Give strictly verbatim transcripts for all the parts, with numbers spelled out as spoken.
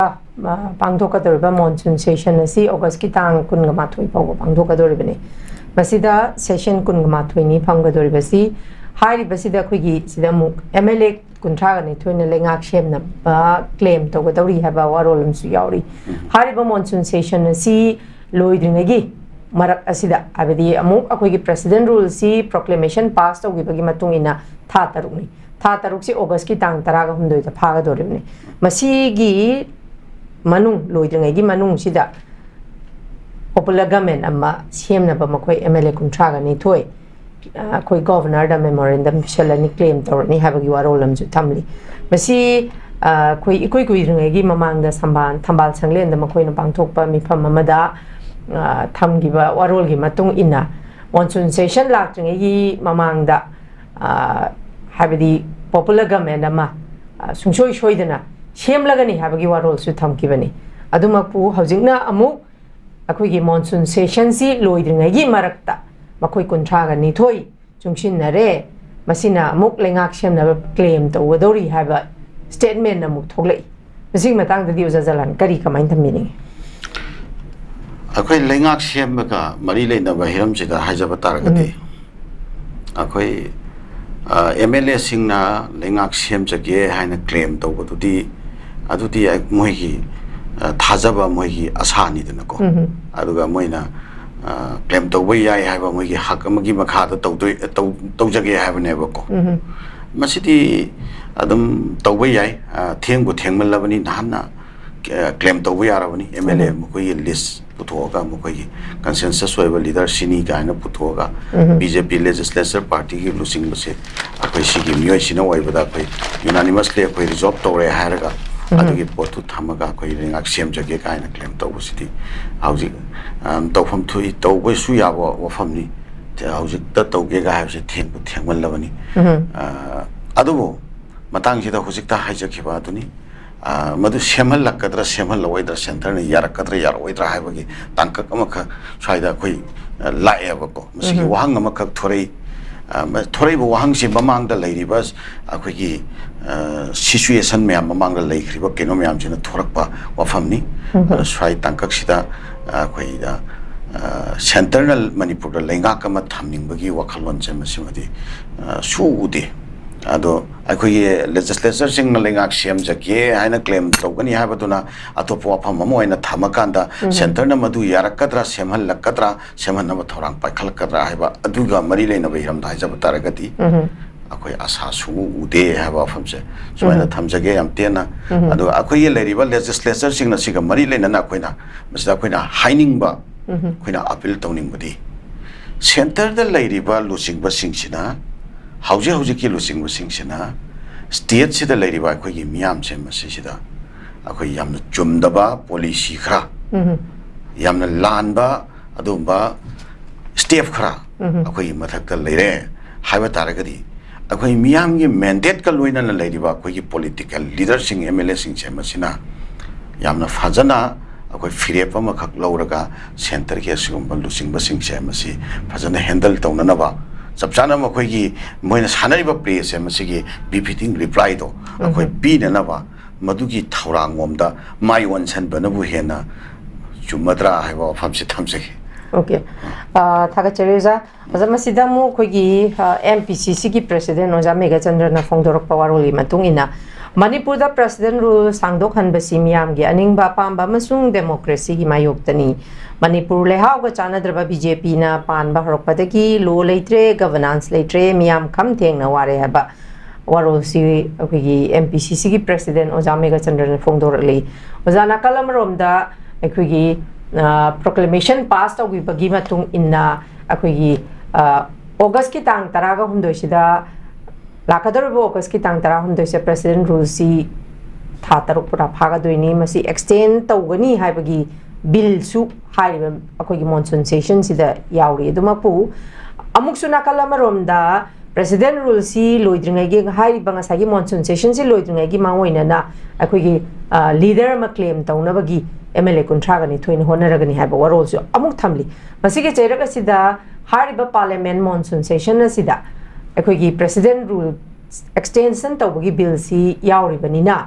ꯑ, ꯄꯥꯡꯊꯣꯛꯀꯗꯧꯔꯤꯕ monsoon session ꯑꯁꯤ August ꯀꯤ ꯇꯥꯡ ꯀꯨꯟꯒ ꯃꯥꯊꯣꯏ ꯐꯥꯎꯕ ꯄꯥꯡꯊꯣꯛꯀꯗꯧꯔꯤꯕꯅꯤ꯫ ꯃꯁꯤꯗ session ꯀꯨꯟꯒ ꯃꯥꯊꯣꯏꯅꯤ ꯐꯝꯒꯗꯧꯔꯤꯕꯁꯤ꯫ ꯍꯥꯏꯔꯤꯕꯁꯤꯗ ꯑꯩꯈꯣꯏꯒꯤ ꯁꯤꯗ ꯑꯃꯨꯛ M L A ꯀꯨꯟꯊ꯭ꯔꯥꯒ ꯅꯤꯊꯣꯏꯅ ꯂꯩꯉꯥꯛ ꯁꯦꯝꯅꯕ claim ꯇꯧꯒꯗꯧꯔꯤ ꯍꯥꯏꯕ ꯋꯥꯔꯣꯜ ꯑꯃꯁꯨ ꯌꯥꯎꯔꯤ꯫ ꯎꯝ꯫ ꯍꯥꯏꯔꯤꯕ monsoon session ꯑꯁꯤ ꯂꯣꯏꯗ꯭ꯔꯤꯉꯩꯒꯤ ꯃꯔꯛ ꯑꯁꯤꯗ, ꯍꯥꯏꯕꯗꯤ ꯑꯃꯨꯛ ꯑꯩꯈꯣꯏꯒꯤ President Rule ꯁꯤ proclamation pass ꯇꯧꯈꯤꯕꯒꯤ ꯃꯇꯨꯡ ꯏꯟꯅ ꯊꯥ ꯇꯔꯨꯛꯅꯤ꯫ ꯊꯥ ꯇꯔꯨꯛꯁꯤ August ꯀꯤ ꯇꯥꯡ ꯇꯔꯥꯒ ꯍꯨꯝꯗꯣꯏꯗ ꯐꯥꯒꯗꯧꯔꯤꯕꯅꯤ꯫ ꯃꯁꯤꯒꯤ ꯃꯅꯨꯡ, ꯂꯣꯏꯗ꯭ꯔꯤꯉꯩꯒꯤ ꯃꯅꯨꯡꯁꯤꯗ popular government ꯑꯃ ꯁꯦꯝꯅꯕ ꯃꯈꯣꯏ M L A ꯀꯨꯟꯊ꯭ꯔꯥꯒ ꯅꯤꯊꯣꯏ, ꯑ, ꯑꯩꯈꯣꯏ Governor ꯗ memorandum ꯄꯤꯁꯜꯂꯅꯤ, claim ꯇꯧꯔꯅꯤ ꯍꯥꯏꯕꯒꯤ ꯋꯥꯔꯣꯜ ꯑꯃꯁꯨ ꯊꯝꯂꯤ꯫ ꯃꯁꯤ, ꯑ, ꯑꯩꯈꯣꯏ ꯏꯀꯨꯏ ꯀꯨꯏꯗ꯭ꯔꯤꯉꯩꯒꯤ ꯃꯃꯥꯡꯗ ꯊꯝꯕꯥꯜ, ꯊꯝꯕꯥꯜ ꯁꯪꯂꯦꯟꯗ ꯃꯈꯣꯏꯅ ꯄꯥꯡꯊꯣꯛꯄ ꯃꯤꯐꯝ ꯑꯃꯗ, ꯑ, ꯊꯝꯈꯤꯕ ꯋꯥꯔꯣꯜꯒꯤ ꯃꯇꯨꯡ ꯏꯟꯅ, monsoon session ꯂꯥꯛꯇ꯭ꯔꯤꯉꯩꯒꯤ ꯃꯃꯥꯡꯗ, ꯑ, ꯍꯥꯏꯕꯗꯤ popular government ꯑꯃ, ꯑ, ꯁꯨꯡꯁꯣꯏ ꯁꯣꯏꯗꯅ ꯁꯦꯝꯂꯒꯅꯤ ꯍꯥꯏꯕꯒꯤ ꯋꯥꯔꯣꯜꯁꯨ ꯊꯝꯈꯤꯕꯅꯤ꯫ ꯑꯗꯨꯃꯛꯄꯨ ꯍꯧꯖꯤꯛꯅ ꯑꯃꯨꯛ ꯑꯩꯈꯣꯏꯒꯤ monsoon session ꯁꯤ ꯂꯣꯏꯗ꯭ꯔꯤꯉꯩꯒꯤ ꯃꯔꯛꯇ ꯃꯈꯣꯏ ꯀꯨꯟꯊ꯭ꯔꯥꯒ ꯅꯤꯊꯣꯏ ꯆꯨꯡꯁꯤꯟꯅꯔꯦ, ꯃꯁꯤꯅ ꯑꯃꯨꯛ ꯂꯩꯉꯥꯛ ꯁꯦꯝꯅꯕ claim ꯇꯧꯒꯗꯧꯔꯤ ꯍꯥꯏꯕ statement ꯑꯃꯨꯛ ꯊꯣꯛꯂꯛꯏ꯫ ꯃꯁꯤꯒꯤ ꯃꯇꯥꯡꯗꯗꯤ ꯑꯣꯖꯥ ꯖꯂꯥꯟ ꯀꯔꯤ, ꯀꯃꯥꯏꯅ ꯊꯝꯕꯤꯅꯤꯡꯉꯤ? ꯑꯩꯈꯣꯏ ꯂꯩꯉꯥꯛ ꯁꯦꯝꯕꯒ ꯃꯔꯤ ꯂꯩꯅꯕ ꯍꯤꯔꯝꯁꯤꯗ ꯍꯥꯏꯖꯕ ꯇꯥꯔꯒꯗꯤ, ꯎꯝ꯫ ꯑꯩꯈꯣꯏ, ꯑ, M L A ꯁꯤꯡꯅ ꯂꯩꯉꯥꯛ ꯁꯦꯝꯖꯒꯦ ꯍꯥꯏꯅ claim ꯇꯧꯕꯗꯨꯗꯤ, ꯑꯗꯨꯗꯤ ꯑꯩ-, ꯃꯣꯏꯒꯤ, ꯑ, ꯊꯥꯖꯕ, ꯃꯣꯏꯒꯤ ꯑꯁꯥꯅꯤꯗꯅꯀꯣ꯫ ꯎꯝ꯫ ꯑꯗꯨꯒ ꯃꯣꯏꯅ, ꯑ, claim ꯇꯧꯕ ꯌꯥꯏ ꯍꯥꯏꯕ ꯃꯣꯏꯒꯤ ꯍꯛ ꯑꯃꯒꯤ ꯃꯈꯥꯗ ꯇꯧꯗꯣꯏ-, ꯇꯧ-, ꯇꯧꯖꯒꯦ ꯍꯥꯏꯕꯅꯦꯕꯀꯣ꯫ ꯎꯝ꯫ ꯃꯁꯤꯗꯤ ꯑꯗꯨꯝ ꯇꯧꯕ ꯌꯥꯏ꯫ ꯑ, ꯊꯦꯡꯕꯨ ꯊꯦꯡꯃꯜꯂꯕꯅꯤ, ꯅꯍꯥꯟꯅ, ꯑ, claim ꯇꯧꯕ ꯌꯥꯔꯕꯅꯤ꯫ M L A ꯎꯝ꯫ ꯃꯈꯣꯏꯒꯤ list ꯄꯨꯊꯣꯛꯑꯒ, ꯃꯈꯣꯏꯒꯤ consensus ꯑꯣꯏꯕ leader ꯁꯤꯅꯤ ꯀꯥꯏꯅ ꯄꯨꯊꯣꯛꯑꯒ, ꯎꯝ꯫ B J P legislature party ꯒꯤ ꯂꯨꯆꯤꯡꯕꯁꯦ ꯑꯩꯈꯣꯏ ꯁꯤꯒꯤ ꯃꯤꯑꯣꯏꯁꯤꯅ ꯑꯣꯏꯕꯗ ꯑꯩꯈꯣꯏ unanimously ꯑꯩꯈꯣꯏ resolve ꯇꯧꯔꯦ ꯍꯥꯏꯔꯒ, ꯎꯝ꯫ ꯑꯗꯨꯒꯤ ꯄꯣꯠꯇꯨ ꯊꯝꯃꯒ ꯑꯩꯈꯣꯏ ꯂꯩꯉꯥꯛ ꯁꯦꯝꯖꯒꯦ ꯀꯥꯏꯅ claim ꯇꯧꯕꯁꯤꯗꯤ ꯍꯧꯖꯤꯛ, ꯑ, ꯇꯧꯐꯝ ꯊꯣꯛꯏ, ꯇꯧꯕꯁꯨ ꯌꯥꯕ ꯋꯥꯐꯝꯅꯤ꯫ ꯍꯧꯖꯤꯛꯇ ꯇꯧꯒꯦꯒ ꯍꯥꯏꯕꯁꯦ ꯊꯦꯡꯕꯨ ꯊꯦꯡꯃꯜꯂꯕꯅꯤ꯫ ꯎꯝ꯫ ꯑ, ꯑꯗꯨꯕꯨ ꯃꯇꯥꯡꯁꯤꯗ ꯍꯧꯖꯤꯛꯇ ꯍꯥꯏꯖꯈꯤꯕ ꯑꯗꯨꯅꯤ꯫ ꯑ, ꯃꯗꯨ ꯁꯦꯝꯍꯜꯂꯛꯀꯗ꯭ꯔꯥ, ꯁꯦꯝꯍꯜꯂꯛꯑꯣꯏꯗ꯭ꯔꯥ, centre ꯅ ꯌꯥꯔꯛꯀꯗ꯭ꯔꯥ, ꯌꯥꯔꯛꯑꯣꯏꯗ꯭ꯔꯥ ꯍꯥꯏꯕꯒꯤ ꯇꯥꯡꯀꯛ ꯑꯃꯈꯛ ꯁ꯭ꯋꯥꯏꯗ ꯑꯩꯈꯣꯏ, ꯑ, ꯂꯥꯛꯑꯦꯕꯀꯣ꯫ ꯃꯁꯤꯒꯤ ꯎꯝ꯫ ꯋꯥꯍꯪ ꯑꯃꯈꯛ ꯊꯣꯔꯛꯏ꯫ ꯑ, ꯃ-, ꯊꯣꯔꯛꯏꯕ ꯋꯥꯍꯪꯁꯤ ꯃꯃꯥꯡꯗ ꯂꯩꯔꯤꯕ ꯑꯩꯈꯣꯏꯒꯤ, ꯑ, situation ꯃꯌꯥꯝ, ꯃꯃꯥꯡꯗ ꯂꯩꯈ꯭ꯔꯤꯕ ꯀꯩꯅꯣ ꯃꯌꯥꯝꯁꯤꯅ ꯊꯣꯔꯛꯄ ꯋꯥꯐꯝꯅꯤ꯫ ꯑꯗꯣ ꯁ꯭ꯋꯥꯏ ꯇꯥꯡꯀꯛꯁꯤꯗ ꯑꯩꯈꯣꯏꯗ, ꯑ, centreꯅ ꯃꯅꯤꯄꯨꯔꯗ ꯂꯩꯉꯥꯛ ꯑꯃ ꯊꯝꯅꯤꯡꯕꯒꯤ ꯋꯥꯈꯜꯂꯣꯟꯁꯦ ꯃꯁꯤꯃꯗꯤ, ꯑ, ꯁꯨꯛꯎ ꯎꯗꯦ꯫ ꯑꯗꯣ ꯑꯩꯈꯣꯏꯒꯤ legislatureꯁꯤꯡꯅ ꯂꯩꯉꯥꯛ ꯁꯦꯝꯖꯒꯦ ꯍꯥꯏꯅ claim ꯇꯧꯒꯅꯤ ꯍꯥꯏꯕꯗꯨꯅ ꯑꯇꯣꯞꯄ ꯋꯥꯐꯝ ꯑꯃ ꯑꯣꯏꯅ ꯊꯝꯃꯀꯥꯟꯗ, centreꯅ ꯃꯗꯨ ꯌꯥꯔꯛꯀꯗ꯭ꯔꯥ, ꯁꯦꯝꯍꯜꯂꯛꯀꯗ꯭ꯔꯥ, ꯁꯦꯝꯍꯟꯅꯕ ꯊꯧꯔꯥꯡ ꯄꯥꯏꯈꯠꯂꯛꯀꯗ꯭ꯔꯥ ꯍꯥꯏꯕ ꯑꯗꯨꯒ ꯃꯔꯤ ꯂꯩꯅꯕ ꯍꯤꯔꯝꯗ ꯍꯥꯏꯖꯕ ꯇꯥꯔꯒꯗꯤ, ꯑꯩꯈꯣꯏ ꯑꯁꯥ ꯁꯨꯡꯎ ꯎꯗꯦ ꯍꯥꯏꯕ ꯋꯥꯐꯝꯁꯦ ꯁꯨꯃꯥꯏꯅ ꯊꯝꯖꯒꯦ ꯌꯥꯝ ꯇꯦꯟꯅ꯫ ꯑꯗꯨꯒ ꯑꯩꯈꯣꯏꯒꯤ ꯂꯩꯔꯤꯕ legislatureꯁꯤꯡꯅ ꯁꯤꯒ ꯃꯔꯤ ꯂꯩꯅꯅ ꯑꯩꯈꯣꯏꯅ, ꯃꯁꯤꯗ ꯑꯩꯈꯣꯏꯅ ꯍꯥꯏꯅꯤꯡꯕ, ꯑꯩꯈꯣꯏꯅ appeal ꯇꯧꯅꯤꯡꯕꯗꯤ, centreꯗ ꯂꯩꯔꯤꯕ ꯂꯨꯆꯤꯡꯕꯁꯤꯡꯁꯤꯅ, ꯍꯧꯖꯤꯛ ꯍꯧꯖꯤꯛꯀꯤ ꯂꯨꯆꯤꯡꯕꯁꯤꯡꯁꯤꯅ stateꯁꯤꯗ ꯂꯩꯔꯤꯕ ꯑꯩꯈꯣꯏꯒꯤ ꯃꯤꯌꯥꯝꯁꯦ ꯃꯁꯤꯁꯤꯗ ꯑꯩꯈꯣꯏ ꯌꯥꯝꯅ ꯆꯨꯝꯗꯕ policy ꯈꯔ, ꯌꯥꯝꯅ ꯂꯥꯟꯕ ꯑꯗꯨꯒꯨꯝꯕ step ꯈꯔ ꯑꯩꯈꯣꯏꯒꯤ ꯃꯊꯛꯇ ꯂꯩꯔꯦ ꯍꯥꯏꯕ ꯇꯥꯔꯒꯗꯤ, ꯑꯩꯈꯣꯏ ꯃꯤꯌꯥꯝꯒꯤ mandateꯀ ꯂꯣꯏꯅꯅ ꯂꯩꯔꯤꯕ ꯑꯩꯈꯣꯏꯒꯤ political leaderꯁꯤꯡ, MLAꯁꯤꯡꯁꯦ ꯃꯁꯤꯅ ꯌꯥꯝꯅ ꯐꯖꯅ ꯑꯩꯈꯣꯏ ꯐꯤꯔꯦꯞ ꯑꯃꯈꯛ ꯂꯧꯔꯒ centreꯒꯤ ꯑꯁꯤꯒꯨꯝꯕ ꯂꯨꯆꯤꯡꯕꯁꯤꯡꯁꯦ ꯃꯁꯤ ꯐꯖꯅ handle ꯇꯧꯅꯅꯕ, ꯆꯞ ꯆꯥꯅ ꯃꯈꯣꯏꯒꯤ, ꯃꯣꯏꯅ ꯁꯥꯟꯅꯔꯤꯕ playꯁꯦ ꯃꯁꯤꯒꯤ befitting replyꯗꯣ ꯑꯩꯈꯣꯏ ꯄꯤꯅꯅꯕ, ꯃꯗꯨꯒꯤ ꯊꯧꯔꯥꯡꯂꯣꯝꯗ ꯃꯥꯏ ꯑꯣꯟꯁꯤꯟꯕꯅꯕꯨ ꯍꯦꯟꯅ ꯆꯨꯝꯃꯗ꯭ꯔꯥ ꯍꯥꯏꯕ ꯋꯥꯐꯝꯁꯤ ꯊꯝꯖꯒꯦ꯫ Okay꯫ ꯑ, ꯊꯥꯒꯠꯆꯔꯤ ꯑꯣꯖꯥ꯫ ꯑꯣꯖꯥ, ꯃꯁꯤꯗ ꯑꯃꯨꯛ ꯑꯩꯈꯣꯏꯒꯤ, ꯑ, MPCCꯒꯤ president ꯑꯣꯖꯥ ꯃꯦꯘꯆꯟꯗ꯭ꯔꯅ ꯐꯣꯡꯗꯣꯔꯛꯄ ꯋꯥꯔꯣꯜꯒꯤ ꯃꯇꯨꯡ ꯏꯟꯅ, ꯃꯅꯤꯄꯨꯔꯗ president rule ꯁꯥꯡꯗꯣꯛꯍꯟꯕꯁꯤ ꯃꯤꯌꯥꯝꯒꯤ ꯑꯅꯤꯡꯕ ꯑꯄꯥꯝꯕ ꯑꯃꯁꯨꯡ democracyꯒꯤ ꯃꯥꯌꯣꯛꯇꯅꯤ꯫ ꯃꯅꯤꯄꯨꯔ ꯂꯩꯍꯥꯎꯒ ꯆꯥꯟꯅꯗ꯭ꯔꯕ BJPꯅ ꯄꯥꯟꯕ ꯍꯧꯔꯛꯄꯗꯒꯤ law ꯂꯩꯇ꯭ꯔꯦ, governance ꯂꯩꯇ꯭ꯔꯦ, ꯃꯤꯌꯥꯝ ꯈꯝ ꯊꯦꯡꯅ ꯋꯥꯔꯦ ꯍꯥꯏꯕ ꯋꯥꯔꯣꯜꯁꯤ ꯑꯩꯈꯣꯏꯒꯤ MPCCꯒꯤ president ꯑꯣꯖꯥ ꯃꯦꯘꯆꯟꯗ꯭ꯔꯅ ꯐꯣꯡꯗꯣꯔꯛꯂꯤ꯫ ꯑꯣꯖꯥ, ꯅꯥꯀꯜ ꯑꯃꯔꯣꯝꯗ ꯑꯩꯈꯣꯏꯒꯤ, ꯑ, proclamation pass ꯇꯧꯈꯤꯕꯒꯤ ꯃꯇꯨꯡ ꯏꯟꯅ ꯑꯩꯈꯣꯏꯒꯤ, ꯑ, Augustꯀꯤ ꯇꯥꯡ ꯇꯔꯥꯒ ꯍꯨꯝꯗꯣꯏꯁꯤꯗ, ꯂꯥꯛꯀꯗꯧꯔꯤꯕ Augustꯀꯤ ꯇꯥꯡ ꯇꯔꯥꯍꯨꯝꯗꯣꯏꯁꯦ president ruleꯁꯤ ꯊꯥ ꯇꯔꯨꯛ ꯄꯨꯔꯥ ꯐꯥꯒꯗꯣꯏꯅꯤ, ꯃꯁꯤ extend ꯇꯧꯒꯅꯤ ꯍꯥꯏꯕꯒꯤ billꯁꯨ ꯍꯥꯏꯔꯤꯕ ꯑꯩꯈꯣꯏꯒꯤ monsoon sessionꯁꯤꯗ ꯌꯥꯎꯔꯤ꯫ ꯑꯗꯨꯃꯛꯄꯨ, ꯑꯃꯨꯛꯁꯨ ꯅꯥꯀꯜ ꯑꯃꯔꯣꯝꯗ president ruleꯁꯤ ꯂꯣꯏꯗ꯭ꯔꯤꯉꯩꯒꯤ, ꯍꯥꯏꯔꯤꯕ ꯉꯁꯥꯏꯒꯤ monsoon sessionꯁꯤ ꯂꯣꯏꯗ꯭ꯔꯤꯉꯩꯒꯤ ꯃꯥꯡꯑꯣꯏꯅꯅ ꯑꯩꯈꯣꯏꯒꯤ, ꯑ, leader ꯑꯃ claim ꯇꯧꯅꯕꯒꯤ MLA ꯀꯨꯟꯊ꯭ꯔꯥꯒ ꯅꯤꯊꯣꯏꯅ ꯍꯣꯠꯅꯔꯒꯅꯤ ꯍꯥꯏꯕ ꯋꯥꯔꯣꯜꯁꯨ ꯑꯃꯨꯛ ꯊꯝꯂꯤ꯫ ꯃꯁꯤꯒꯤ ꯆꯩꯔꯛ ꯑꯁꯤꯗ ꯍꯥꯏꯔꯤꯕ Parliament monsoon session ꯑꯁꯤꯗ ꯑꯩꯈꯣꯏꯒꯤ President Rule extension ꯇꯧꯕꯒꯤ ꯕꯤꯜꯁꯤ ꯌꯥꯎꯔꯤꯕꯅꯤꯅ,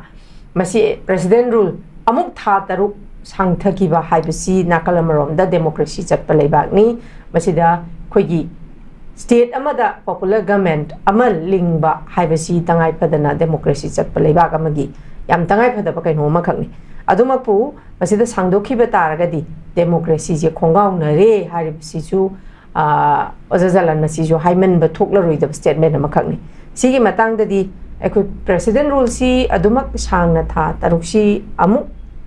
ꯃꯁꯤ President Rule ꯑꯃꯨꯛ ꯊꯥ ꯇꯔꯨꯛ ꯁꯥꯡꯊꯈꯤꯕ ꯍꯥꯏꯕꯁꯤ ꯅꯥꯀꯜ ꯑꯃꯔꯣꯝꯗ democracy ꯆꯠꯄ ꯂꯩꯕꯥꯛꯅꯤ꯫ ꯃꯁꯤꯗ ꯑꯩꯈꯣꯏꯒꯤ state ꯑꯃꯗ popular government ꯑꯃ ꯂꯤꯡꯕ ꯍꯥꯏꯕꯁꯤ ꯇꯉꯥꯏ ꯐꯗꯅ democracy ꯆꯠꯄ ꯂꯩꯕꯥꯛ ꯑꯃꯒꯤ ꯌꯥꯝ ꯇꯉꯥꯏ ꯐꯗꯕ ꯀꯩꯅꯣ ꯑꯃꯈꯛꯅꯤ꯫ ꯑꯗꯨꯃꯛꯄꯨ ꯃꯁꯤꯗ ꯁꯥꯡꯗꯣꯛꯈꯤꯕ ꯇꯥꯔꯒꯗꯤ democracyꯁꯦ ꯈꯣꯡꯒꯥꯎꯅꯔꯦ ꯍꯥꯏꯔꯤꯕꯁꯤꯁꯨ, ꯑꯥ, ꯑꯣꯖꯥ ꯖꯂꯥꯟ, ꯃꯁꯤꯁꯨ ꯍꯥꯏꯃꯟꯕ ꯊꯣꯛꯂꯔꯣꯏꯗꯕ statement ꯑꯃꯈꯛꯅꯤ꯫ ꯁꯤꯒꯤ ꯃꯇꯥꯡꯗꯗꯤ ꯑꯩꯈꯣꯏ President Ruleꯁꯤ ꯑꯗꯨꯃꯛ ꯁꯥꯡꯅ ꯊꯥ ꯇꯔꯨꯛꯁꯤ ꯑꯃꯨꯛ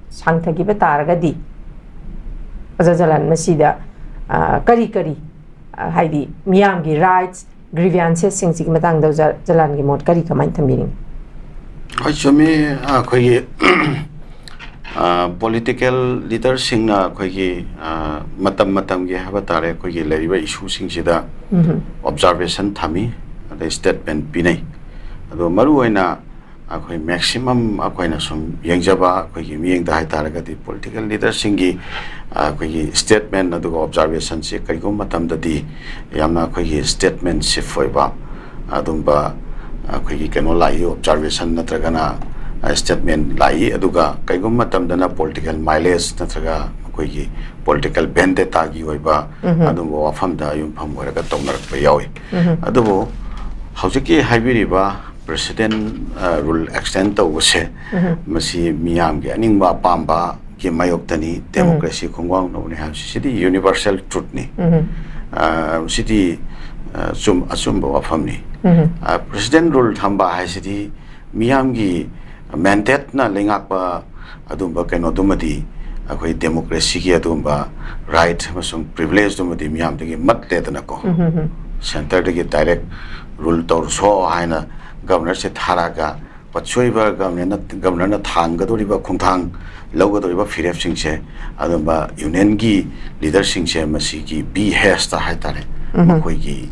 ꯁꯥꯡꯊꯈꯤꯕ ꯇꯥꯔꯒꯗꯤ, ꯑꯣꯖꯥ ꯖꯂꯥꯟ, ꯃꯁꯤꯗ, ꯑꯥ, ꯀꯔꯤ ꯀꯔꯤ, ꯑꯥ, ꯍꯥꯏꯗꯤ ꯃꯤꯌꯥꯝꯒꯤ rights, grievancesꯁꯤꯡꯁꯤꯒꯤ ꯃꯇꯥꯡꯗ ꯑꯣꯖꯥ ꯖꯂꯥꯟꯒꯤ ꯃꯣꯠ ꯀꯔꯤ, ꯀꯃꯥꯏꯅ ꯊꯝꯕꯤꯅꯤꯡꯉꯤ? ꯍꯣꯏ, ꯆꯨꯝꯃꯤ꯫ ꯑꯩꯈꯣꯏꯒꯤ, ꯑ, political leaderꯁꯤꯡꯅ ꯑꯩꯈꯣꯏꯒꯤ, ꯑ, ꯃꯇꯝ ꯃꯇꯝꯒꯤ ꯍꯥꯏꯕ ꯇꯥꯔꯦ, ꯑꯩꯈꯣꯏꯒꯤ ꯂꯩꯔꯤꯕ issueꯁꯤꯡꯁꯤꯗ observation ꯊꯝꯃꯤ, ꯑꯗꯩ statement ꯄꯤꯅꯩ꯫ ꯑꯗꯣ ꯃꯔꯨꯑꯣꯏꯅ ꯑꯩꯈꯣꯏ maximum ꯑꯩꯈꯣꯏꯅ ꯁꯨꯝ ꯌꯦꯡꯖꯕ ꯑꯩꯈꯣꯏꯒꯤ ꯃꯤꯠꯌꯦꯡꯗ ꯍꯥꯏꯇꯥꯔꯒꯗꯤ, political leaderꯁꯤꯡꯒꯤ, ꯑ, ꯑꯩꯈꯣꯏꯒꯤ statement ꯑꯗꯨꯒ observationꯁꯦ ꯀꯔꯤꯒꯨꯝꯕ ꯃꯇꯝꯗꯗꯤ ꯌꯥꯝꯅ ꯑꯩꯈꯣꯏꯒꯤ statesmanship ꯑꯣꯏꯕ ꯑꯗꯨꯝꯕ ꯑꯩꯈꯣꯏꯒꯤ ꯀꯩꯅꯣ ꯂꯥꯛꯏ, observation ꯅꯠꯇ꯭ꯔꯒꯅ statement ꯂꯥꯛꯏ꯫ ꯑꯗꯨꯒ ꯀꯔꯤꯒꯨꯝꯕ ꯃꯇꯝꯗꯅ political mileage ꯅꯠꯇ꯭ꯔꯒ ꯑꯩꯈꯣꯏꯒꯤ political vendettaꯒꯤ ꯑꯣꯏꯕ ꯑꯗꯨꯝꯕ ꯋꯥꯐꯝꯗ ꯌꯨꯝꯐꯝ ꯑꯣꯏꯔꯒ ꯇꯧꯅꯔꯛꯄ ꯌꯥꯎꯏ꯫ ꯑꯗꯨꯕꯨ ꯍꯧꯖꯤꯛꯀꯤ ꯍꯥꯏꯕꯤꯔꯤꯕ President, ꯑ, Rule extend ꯇꯧꯕꯁꯦ, ꯃꯁꯤ ꯃꯤꯌꯥꯝꯒꯤ ꯑꯅꯤꯡꯕ ꯑꯄꯥꯝꯕꯒꯤ ꯃꯥꯌꯣꯛꯇꯅꯤ, democracy ꯈꯣꯡꯒꯥꯎꯅꯕꯅꯤ ꯍꯥꯏꯕꯁꯤ, ꯁꯤꯗꯤ universal truthꯅꯤ꯫ ꯑ, ꯁꯤꯗꯤ, ꯑ, ꯆꯨꯝ-, ꯑꯆꯨꯝꯕ ꯋꯥꯐꯝꯅꯤ꯫ ꯑ, President Rule ꯊꯝꯕ ꯍꯥꯏꯁꯤꯗꯤ ꯃꯤꯌꯥꯝꯒꯤ mandateꯅ ꯂꯩꯉꯥꯛꯄ ꯑꯗꯨꯝꯕ ꯀꯩꯅꯣꯗꯨꯃꯗꯤ, ꯑꯩꯈꯣꯏ democracyꯒꯤ ꯑꯗꯨꯒꯨꯝꯕ right ꯑꯃꯁꯨꯡ privilegeꯗꯨꯃꯗꯤ ꯃꯤꯌꯥꯝꯗꯒꯤ ꯃꯠꯂꯦꯗꯅꯀꯣ꯫ Centreꯗꯒꯤ direct rule ꯇꯧꯔꯨꯁꯣ ꯍꯥꯏꯅ governorꯁꯦ ꯊꯥꯔꯛꯑꯒ, ꯄꯠꯁꯣꯏꯕ governorꯅ, governorꯅ ꯊꯥꯡꯒꯗꯧꯔꯤꯕ ꯈꯣꯡꯊꯥꯡ, ꯂꯧꯒꯗꯧꯔꯤꯕ ꯐꯤꯔꯦꯞꯁꯤꯡꯁꯦ, ꯑꯗꯨꯝꯕ unionꯒꯤ leaderꯁꯤꯡꯁꯦ ꯃꯁꯤꯒꯤ behest ꯍꯥꯏꯇꯥꯔꯦ, ꯃꯈꯣꯏꯒꯤ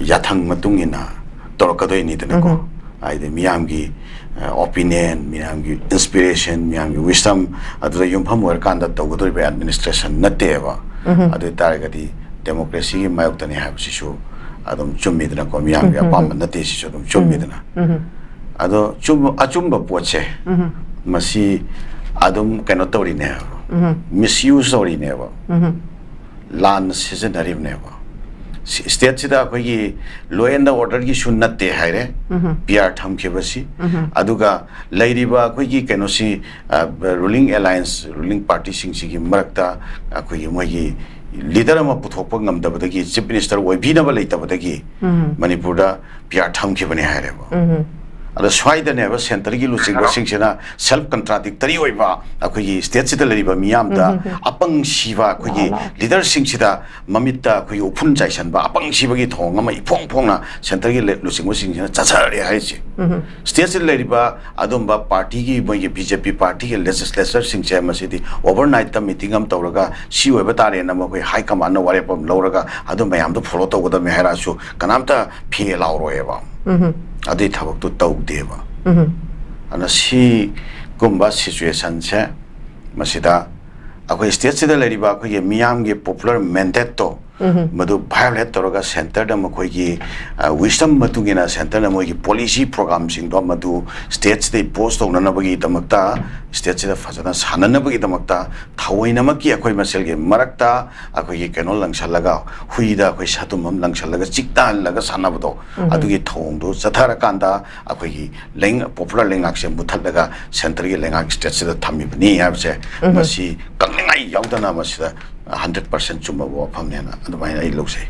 ꯌꯥꯊꯪ ꯃꯇꯨꯡ ꯏꯟꯅ ꯇꯧꯔꯛꯀꯗꯣꯏꯅꯤꯗꯅꯀꯣ꯫ ꯍꯥꯏꯗꯤ ꯃꯤꯌꯥꯝꯒꯤ, ꯑ, opinion, ꯃꯤꯌꯥꯝꯒꯤ inspiration, ꯃꯤꯌꯥꯝꯒꯤ wisdom ꯑꯗꯨꯗ ꯌꯨꯝꯐꯝ ꯑꯣꯏꯔꯀꯥꯟꯗ ꯇꯧꯒꯗꯧꯔꯤꯕ administration ꯅꯠꯇꯦꯕ꯫ ꯑꯗꯨ ꯑꯣꯏ ꯇꯥꯔꯒꯗꯤ ꯗꯦꯃꯣꯀ꯭ꯔꯦꯁꯤꯒꯤ ꯃꯥꯌꯣꯛꯇꯅꯤ ꯍꯥꯏꯕꯁꯤꯁꯨ ꯑꯗꯨꯝ ꯆꯨꯝꯃꯤꯗꯅꯀꯣ, ꯃꯤꯌꯥꯝꯒꯤ ꯎꯝ, ꯎꯝ, ꯑꯄꯥꯝꯕ ꯅꯠꯇꯦ ꯁꯤꯁꯨ ꯑꯗꯨꯝ ꯆꯨꯝꯃꯤꯗꯅ꯫ ꯎꯝ, ꯑꯗꯣ ꯆꯨꯝ-, ꯑꯆꯨꯝꯕ ꯄꯣꯠꯁꯦ ꯎꯝ, ꯃꯁꯤ ꯑꯗꯨꯝ ꯀꯩꯅꯣ ꯇꯧꯔꯤꯅꯦꯕ, ꯎꯝ, ꯃꯤꯁꯌꯨꯁ ꯇꯧꯔꯤꯅꯦꯕ, ꯎꯝ, ꯂꯥꯟꯅ ꯁꯤꯖꯤꯟꯅꯔꯤꯕꯅꯦꯕ꯫ ꯁꯤ-, ꯁ꯭ꯇꯦꯠꯁꯤꯗ ꯑꯩꯈꯣꯏꯒꯤ law and orderꯒꯤꯁꯨ ꯅꯠꯇꯦ ꯍꯥꯏꯔꯦ ꯎꯝ, ꯄꯤ ꯑꯥꯔ ꯊꯝꯈꯤꯕꯁꯤ꯫ ꯎꯝ, ꯑꯗꯨꯒ ꯂꯩꯔꯤꯕ ꯑꯩꯈꯣꯏꯒꯤ ꯀꯩꯅꯣꯁꯤ, ꯑ, ruling alliance, ruling partyꯁꯤꯡꯁꯤꯒꯤ ꯃꯔꯛꯇ ꯑꯩꯈꯣꯏꯒꯤ ꯃꯣꯏꯒꯤ leader ꯑꯃ ꯄꯨꯊꯣꯛꯄ ꯉꯝꯗꯕꯗꯒꯤ, chief minister ꯑꯣꯏꯕꯤꯅꯕ ꯂꯩꯇꯕꯗꯒꯤ ꯎꯝ, ꯃꯅꯤꯄꯨꯔꯗ ꯄꯤ ꯑꯥꯔ ꯊꯝꯈꯤꯕꯅꯤ ꯍꯥꯏꯔꯦꯕ꯫ ꯎꯝ, ꯑꯗꯣ ꯁ꯭ꯋꯥꯏꯗꯅꯦꯕ centreꯒꯤ ꯂꯨꯆꯤꯡꯕꯁꯤꯡꯁꯤꯅ self contradictory ꯑꯣꯏꯕ, ꯑꯩꯈꯣꯏꯒꯤ ꯁ꯭ꯇꯦꯠꯁꯤꯗ ꯂꯩꯔꯤꯕ ꯃꯤꯌꯥꯝꯗ ꯎꯝ, ꯎꯝ, ꯎꯝ꯫ ꯑꯄꯪ ꯁꯤꯕ, ꯑꯩꯈꯣꯏꯒꯤ ꯂꯥ, ꯂꯥ꯫ leaderꯁꯤꯡꯁꯤꯗ ꯃꯃꯤꯠꯇ ꯑꯩꯈꯣꯏꯒꯤ ꯎꯐꯨꯟ ꯆꯥꯏꯁꯟꯕ, ꯑꯄꯪ ꯁꯤꯕꯒꯤ ꯊꯧꯑꯣꯡ ꯑꯃ ꯏꯐꯣꯡ ꯐꯣꯡꯅ centreꯒꯤ ꯂꯦ-, ꯂꯨꯆꯤꯡꯕꯁꯤꯡꯁꯤꯅ ꯆꯠꯊꯔꯦ ꯍꯥꯏꯔꯤꯁꯦ꯫ ꯎꯝ, ꯁ꯭ꯇꯦꯠꯁꯤꯗ ꯂꯩꯔꯤꯕ ꯑꯗꯨꯝꯕ partyꯒꯤ, ꯃꯣꯏꯒꯤ ꯕꯤ ꯖꯦ ꯄꯤ partyꯒꯤ legislatorꯁꯤꯡꯁꯦ ꯃꯁꯤꯗꯤ overnight meetingꯇ meeting ꯑꯃ ꯇꯧꯔꯒ ꯁꯤ ꯑꯣꯏꯕ ꯇꯥꯔꯦꯅ ꯃꯈꯣꯏ high commandꯅ ꯋꯥꯔꯦꯞ ꯑꯃ ꯂꯧꯔꯒ ꯑꯗꯨ ꯃꯌꯥꯝꯗꯣ follow ꯇꯧꯒꯗꯕꯅꯤ ꯍꯥꯏꯔꯛꯑꯁꯨ ꯀꯅꯥꯝꯇ ꯐꯦ ꯂꯥꯎꯔꯣꯏꯕ꯫ ꯎꯝ, ꯑꯗꯨꯒꯤ ꯊꯕꯛꯇꯨ ꯇꯧꯗꯦꯕ꯫ ꯎꯝ, ꯑꯗꯨꯅ ꯁꯤꯒꯨꯝꯕ situationꯁꯦ ꯃꯁꯤꯗ ꯑꯩꯈꯣꯏ ꯁ꯭ꯇꯦꯠꯁꯤꯗ ꯂꯩꯔꯤꯕ ꯑꯩꯈꯣꯏꯒꯤ ꯃꯤꯌꯥꯝꯒꯤ popular mandateꯇꯣ ꯎꯝ, ꯃꯗꯨ violate ꯇꯧꯔꯒ centreꯗ ꯃꯈꯣꯏꯒꯤ, ꯑ, wisdom ꯃꯇꯨꯡ ꯏꯟꯅ centreꯅ ꯃꯣꯏꯒꯤ policy programꯁꯤꯡꯗꯣ ꯃꯗꯨ ꯁ꯭ꯇꯦꯠꯁꯤꯗ impose ꯇꯧꯅꯅꯕꯒꯤꯗꯃꯛꯇ, ꯁ꯭ꯇꯦꯠꯁꯤꯗ ꯐꯖꯅ ꯁꯥꯟꯅꯅꯕꯒꯤꯗꯃꯛꯇ ꯊꯑꯣꯏꯅꯃꯛꯀꯤ ꯑꯩꯈꯣꯏ ꯃꯁꯦꯜꯒꯤ ꯃꯔꯛꯇ ꯑꯩꯈꯣꯏꯒꯤ ꯀꯩꯅꯣ ꯂꯪꯁꯜꯂꯒ, ꯍꯨꯏꯗ ꯑꯩꯈꯣꯏ ꯁꯥꯇꯨꯝ ꯑꯃ ꯂꯪꯁꯜꯂꯒ ꯆꯤꯛ ꯇꯥꯍꯜꯂꯒ ꯁꯥꯟꯅꯕꯗꯣ, ꯎꯝ꯫ ꯑꯗꯨꯒꯤ ꯊꯧꯑꯣꯡꯗꯣ ꯆꯠꯊꯔꯀꯥꯟꯗ ꯑꯩꯈꯣꯏꯒꯤ ꯂꯩꯉ-, popular ꯂꯩꯉꯥꯛꯁꯦ ꯃꯨꯠꯊꯠꯂꯒ centreꯒꯤ ꯂꯩꯉꯥꯛ ꯁ꯭ꯇꯦꯠꯁꯤꯗ ꯊꯝꯃꯤꯕꯅꯤ ꯍꯥꯏꯕꯁꯦ ꯎꯝ꯫ ꯃꯁꯤ ꯀꯛꯅꯤꯡꯉꯥꯏ ꯌꯥꯎꯗꯅ ꯃꯁꯤꯗ hundred percent ꯆꯨꯝꯃꯕ ꯋꯥꯐꯝꯅꯦꯅ ꯑꯗꯨꯃꯥꯏꯅ ꯑꯩ ꯂꯧꯖꯩ꯫